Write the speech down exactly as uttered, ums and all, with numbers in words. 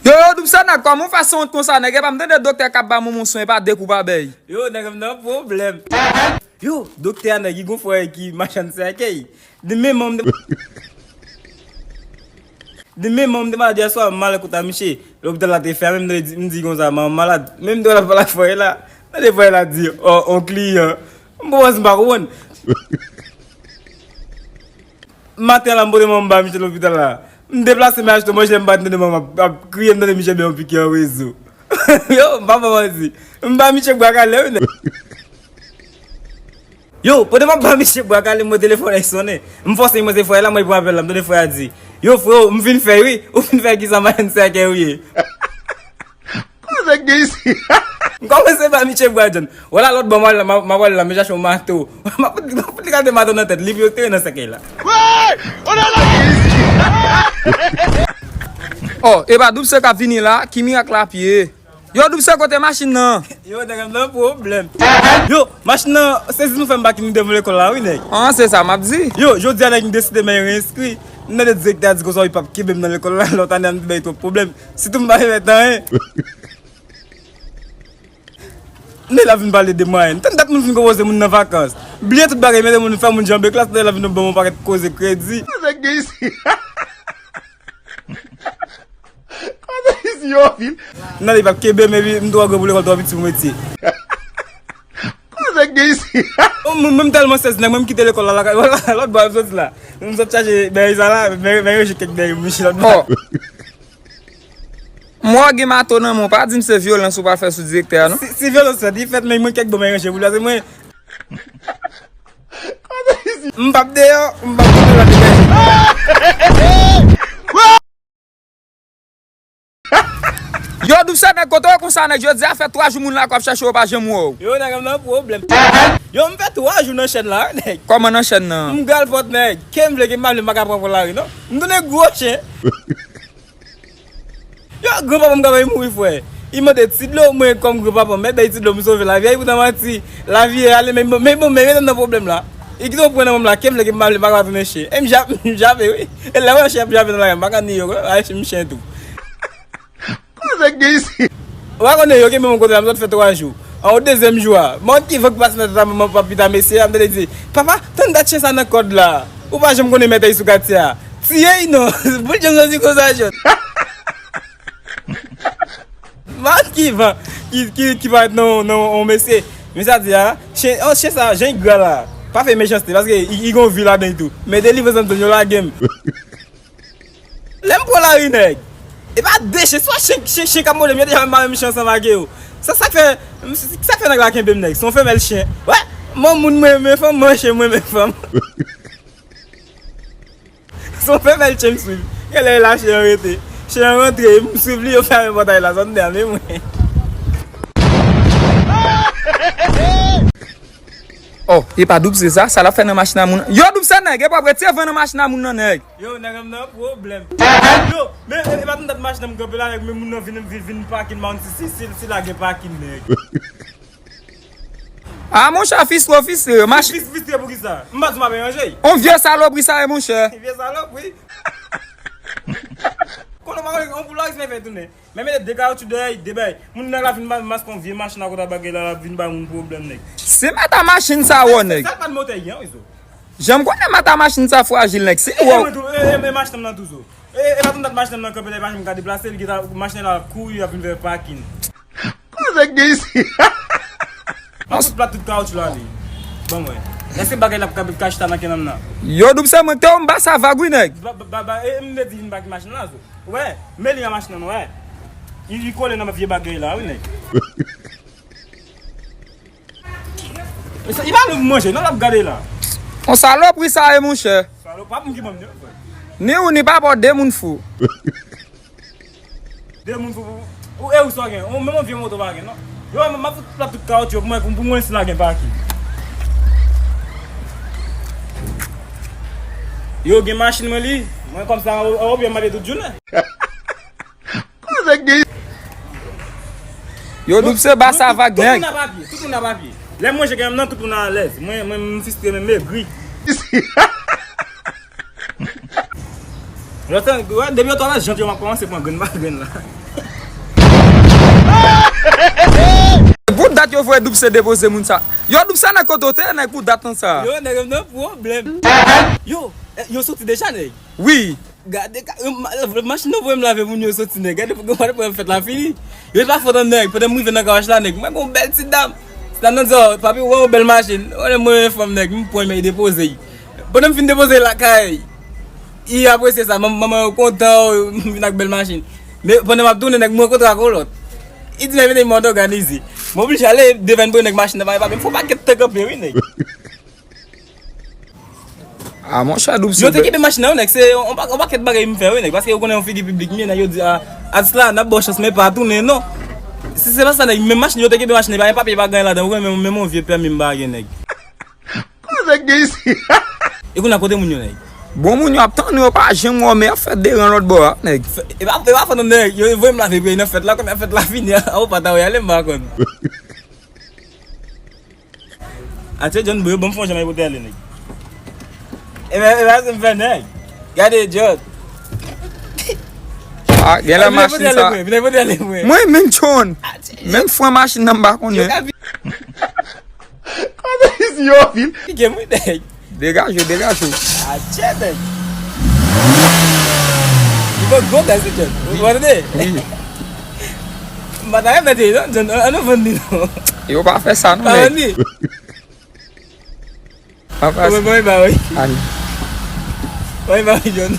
Yo, yo, Doub, sa nèg, kòman w fè sanwont konsa, nèg? Epa m tande doktè k ap ba Momon swen, epa de kou pa bèy. Yo, nèg, m nan pwoblèm. Yo, doktè a, nèg, li gon frè ki machann sèkèy. Demen, man, m te, demen, man, m te malad yè swa, m al kote misye. Lopital la te fèmen, m di, m di konsa, man, m malad. Menm de la pale ak frè la, tande frè la di, oh, on kliyan. M pa wè si m pa konprann. Maten la, m pote manman m ba misye lopital la. M deplase, m achte manje, m pa tande manman ap, ap kriye, m tande misye bay yon piki an rezo. Yo, m pa ba manti. M ba misye bwa kale, wi, nèg. Yo, pandan m ap ba misye bwa kale, m wè telefòn nan sonnen. M fòse, m wè se frè la, m pran apèl la, m tande frè a di, yo, freo, m fin fè, wi. Ou fin fè kisa, machann sèkèy ou ye? Koze k gen isi? M kòmanse ba misye bwa John. Wala lòt bò, m al la, m a, m a pral la, m chache yon mato. M ap fout, m ap fout li gade mato nan tèt li, pou yo tire nan sèkèy la. Wey! On a la isi! Oh, epa Doub se k ap vini la, ki mirak la ap ye? Yo, Doub se kote machin nan? Yo, nèg, m nan pwoblèm. Yo, machin nan, sezi nou fè m pa ki nou devan lekòl la, wi, nèg. Ah, se sa m ap di. Yo, jodi a, nèg, m deside m al reenskri. M tande direktè a di konsa, li p ap kenbe m nan lekòl la, lòt ane a, m te bay twòp pwoblèm. Sitou m pa remèt anyen. Nèg la vin pale de mwayèn. Tann dat moun fin konpoze moun nan vakans. Bliye tout bagay, mete moun fè moun janbe klas, nèg la vin ban m yon pakèt koze kredi. Koze k gen isi? Koze isi yo anpil. Nan li p ap kenbe m, epi m twò gran pou lekòl, twò piti pou metye. Koze k gen isi? Oh, mwen, mwen m tèlman sezi, nèg, mwen m kite lekòl la lakay, wala, lòt bò a m soti la. M sot chache bèy sa la, men, men yo jete kèk bèy mouche lòt bò. Oh. M wè w gen mato nan men w, pa di m se vyolans ou pral fè sou direktè a, non. Si, si vyolans fèt, li fèt, men mwen kèk bon men ranje pou li, se mwen. M p ap deyò, m p ap deyò, la degaje. Yo, Doub se nèg, kote w konsa, nèg? Jodi a fè twa jou moun la k ap chache w, pa janm wè w. Yo, nèg, m nan pwoblèm. Yo, m fè twa jou nan chèn la, nèg. Kòman nan chèn nan? M gral pòt, nèg. Ke m vle, ke m pa vle, m pa ka pran pou lari, non. M tounen gwo chen. Yo, granpapa m ka bay mouri, frè. Li mande ti dlo, mwen kòm granpapa m, mèt bay ti dlo, m sove lavi a, li poutan manti. Lavi a ale, men bon, men bon, men mete m nan pwoblèm la. Li kite yon pwen nan men m la, ke m vle, ke m pa vle, m pa ka tounen chen. E m jape, m jape, wi. E lè w wè chen ap jape nan lari, m pa ka ni yo, a chen m chen tou. Koze k gen isi? Ou pa konnen yo kenbe m yon kote la, m sot fè twa jou. An, o dezyèm jou a, mòn ki van k pase nan tèt a manman, papi ta mesye a, m tande di, papa, tann dat chen sa nan kòd la. Ou pa janm konnen mèt a li sou katye a. Tiye l non, pou l janm soti konsa jòt. Mòn ki van, ki, ki, ki parèt nan, nan yon mesye. Mesye a di, a, chen, an, chen sa, jan l gra la. Pa fè mechanste, paske li, li gon vi ladan l tou. Men delivrans an m tann yo lage m. Lè m pran lari, nèg. E pa de chen, se yon chen, chen, chen k ap mòde m, yo deja mare m chen ansanm ak yo. Sa, sa k fè, sa k fè nèg la kenbe m, nèg. Se yon femèl chen. Wè, mwen moun mwen renmen fanm, mwen chen mwen renmen fanm. Se yon femèl chen m swiv. Genlè la chen an rete. Chen an rantre, m swiv li, yo fèmen pòtay la, sa m di a, men mwen. Oh, e pa Doub se sa, sa l ap fè nan machin a moun. Yo, Doub se nèg, e p ap retire van nan machin a moun nan, nèg. Yo, nèg, m nan pwoblèm. Yo, men e pa tann dat machin nan m kanpe la, nèg, men moun nan vin, vin, vin pakin, man, si, si, si, si la gen pakin, nèg. Ah, monchè, fistro, fistro, yo, machin. Fis, fis, fis, pou ki sa? M pa di m ap ranje. On vye salopri sa ye, monchè. Vye salopri. Konnen w pa konnen, on pou la, fè tounen. Men mete de kawotchou dèyè, de bay. Moun nan la vin ma-, maske yon vye machin a kote bagay la, la vin bay moun pwoblèm, nèg. Se mata machin sa wè, nèg. Sa pa t motè, yan, wi, zo. Jan m konnen mata machin sa frajil, nèg. Si e, wè. E, mwen tou, e, e, e, machin nan tou, zo. E, e, pa tann dat machin nan kanpe, lè machin ka deplase, li gentan, machin la ap kouri, ap vin fè pakin. Koze k gen isi? An fout plat tout kawotchou la, li. Ban mwen. Èske bagay la ap ka, ka chita nan kenanm nan? Yo, Doub se mwen, te w m ba sa vag, wi, nèg. Ba, ba, ba, ba, e, m te di vin pakin machin la, zo. Wè, men li nan machin nan, wè. Li, li kole nan vye bagay la, wi, nèg. Li pa vle pou manje, non, l ap gade la. On salopri sa ye, monchè. Salop, pa pou m ki ban m de, frè. Ni ou, ni papa w, de moun fou. De moun fou, fou. Ou, e ou sa w gen? Ou menm yon vye moto pa gen, non. Yo, m ap fout plat tout kawotchou pou mwen, pou mwen si la gen pakin. Yo, gen machin mwen li. Mwen kòmsa, ou, ou byen mande tout jounen. Koze k gen? Yo, Doub se ba sa vag, nèg. Tout moun nan papye, tout moun nan papye. Lè mwen je gen nan tout moun alèz. Mwen, mwen, m fistre, men m egri. Yo, tann, wè, depi yo twò la, jan yo m ap kòmanse pran grenn pa grenn la. Pou dat yo voye Doub se depoze moun sa. Yo, Doub sa nan kote w te, nèg, pou dat konsa. Yo, nèg, m nan pwoblèm. Yo, eh, yo soti deja, nèg. Wi. Gade, ka- yo, ma- machin nan voye m lave moun yo soti, nèg. Gade, gade pou m fèt la fini. Yo, pa foto, nèg. Pandan m rive nan garaj la, nèg, mwen gon bèl ti dam. Ti dam nan di, "Oh, papi, ou wè yon bèl machin." Ou wè mwen fanm, nèg, m pran, men depoze. Pandan m fin depoze lakay, li apresye sa, man- manman yo kontan, oh, m vin ak bèl machin. Men pandan m ap tounen, nèg, m rankontre ak yon lòt. Li di, "Men vini, mwen òganize." Mwen oblije ale devan pou nèg machin nan, pa, pa, men fò pakèt tan kanpe, wi, nèg. Ah, monchè, Doub, yo te kenbe machin nan, wi, nèg, se yon, yon pa- yon pakèt bagay m fè, wi, nèg, paske yo konnen yon figi piblik m ye, nèg, yo di, "Ah, atis la, n ap ba w chans, men pa tounen, non." Si se pa sa, nèg, menm machin, yo te kenbe machin nan, pa gen papye, pa gen anyen ladan, ou konnen menm, menm yon vye pèmi m pa gen, nèg. Kote nèg gen isi? E kounye a kote moun yo, nèg? Bon, moun yo ap tann, yo pa janm wè w, men ap fè deran lòt bò a, nèg. Fè- E pa, e pa fè non, nèg, yo voye m lave peyi nan fèt la, kòman fèt la fini a, ou pa ta wè ale, m pa konn. Atye John Boy, bon, m fè yon jan mwen pote ale, nèg. E ben, e ben, se m fè, nèg. Gade, John. Ah, gen lè machin sa. Vin pote ale mwen, vin pote ale mwen. Mwen, menm John. Atye. Menm fran machin nan m pa konnen. Yo ka vin. Kote isi yo vin? Pike mwen, nèg. Degaje w, degaje w. Atye, nèg. Li bon gwo gaz, wi, John. Ou tande? Wi. M pa ta renmen tande, non, John. An nou vann li, non. Yo pa fè sa, non, nèg. Pa vann li. Anfas. Mwen, mwen, ba, wi. An. Mwen, ba, wi, John.